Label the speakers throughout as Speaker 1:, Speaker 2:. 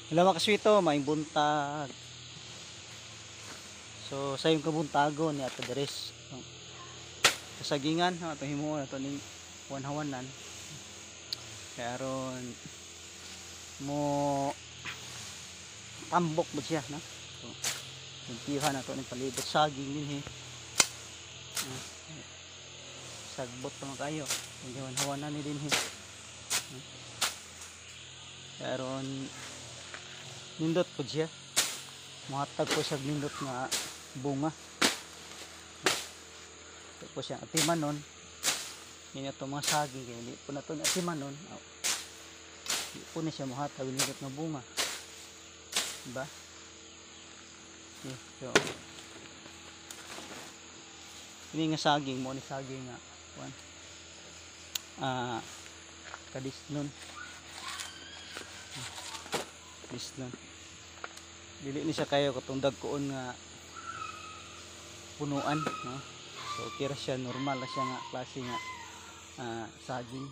Speaker 1: Hello mga kaswito, maayong buntag. So sa iyong kabuntagon ni ato deres kasagingan ha, atong himuon ato ning wanhawanan. Kaya aron mo tambok ba siya, no? So limpihan ato ning palibot saging dinhi. Sagbot pa man kayo. Ginhawanan ni dinhi. Kaya aron nindot po siya. Muhatag po siya nindot nga bunga. Ito po siya atimanon. Yan ito mga saging. Kaya hindi po na ito atimanon. Hindi po na siya muhatag nindot nga bunga. Diba? Okay, so ini nga saging mo ni saging nga kuan. Kadisnon. Kadisnon. Dili ni siya kayo katong dagkoon nga punuan, no? So okay ra siya, normal ra siya nga klase nga saging.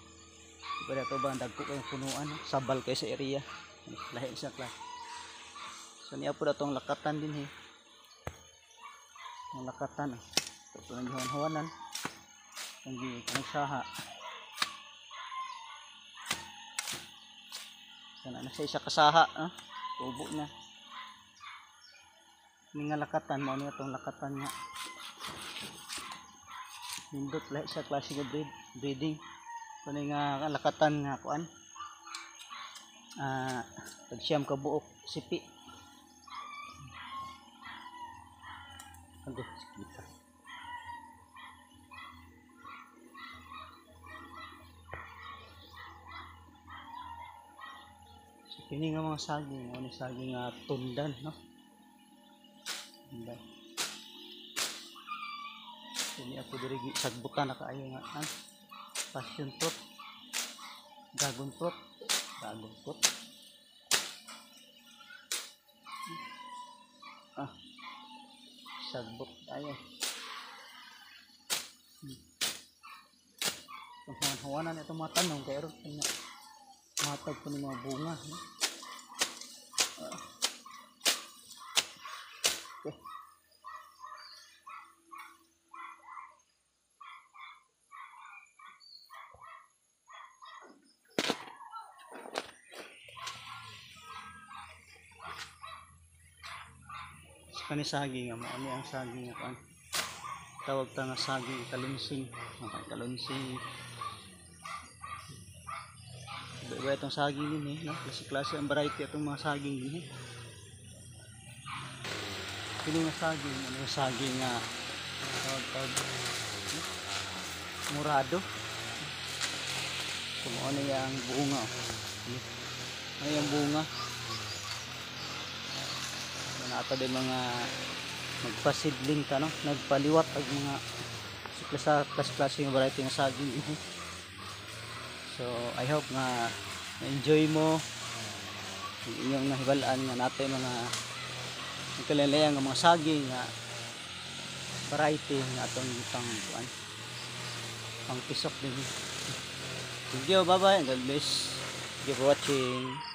Speaker 1: Di ba dato ba ang dagko kayong punuan, no? Sabal kay sa area. Lahi siya klase. So niya po datong lakatan din he. Ang lakatan, oh. Ito nang gihawan-hawanan. Ang gikanagsaha. Sana na sa isa kasaha, ah. Tubo na. Ini nga lakatan, mao ni atong lakatan nga. Nindot lahi sa klase nga breeding. Ito ni nga lakatan nga kuan. Pag siyam ka buok sipi. Ago, kita. So kini nga mga saging, mao ni saging nga tundan, no? Tundan. Kini ako diri sagbutan na kaayo nga an passion fruit, dragon fruit, dragon fruit. Sagbot tayo. Itong huwanan itong mga tanong kay aron nga matag po ng mga bunga, no? Okay. Sa kani saging nga mo ani ang saging nga kuan. Tawag ta nga saging kalunsing. Okay, kalunsing. Iba-iba itong saging din eh, no? Klase-klase ang variety itong mga saging din eh. Kini nga saging, ano yung saging nga tawag no? Murado. So, ano yung bunga, oh. Ano yung bunga? Nata din mga magpasidling ta, no? Nagpaliwat ang mga klase-klase ng variety ng saging. So I hope nga na-enjoy mo ang inyong nahibalaan nga natin mga nagkalalayan nga mga saging nga variety nga atong pang kuan, pang pisok din. Thank you, bye bye, and God bless. Thank you for watching.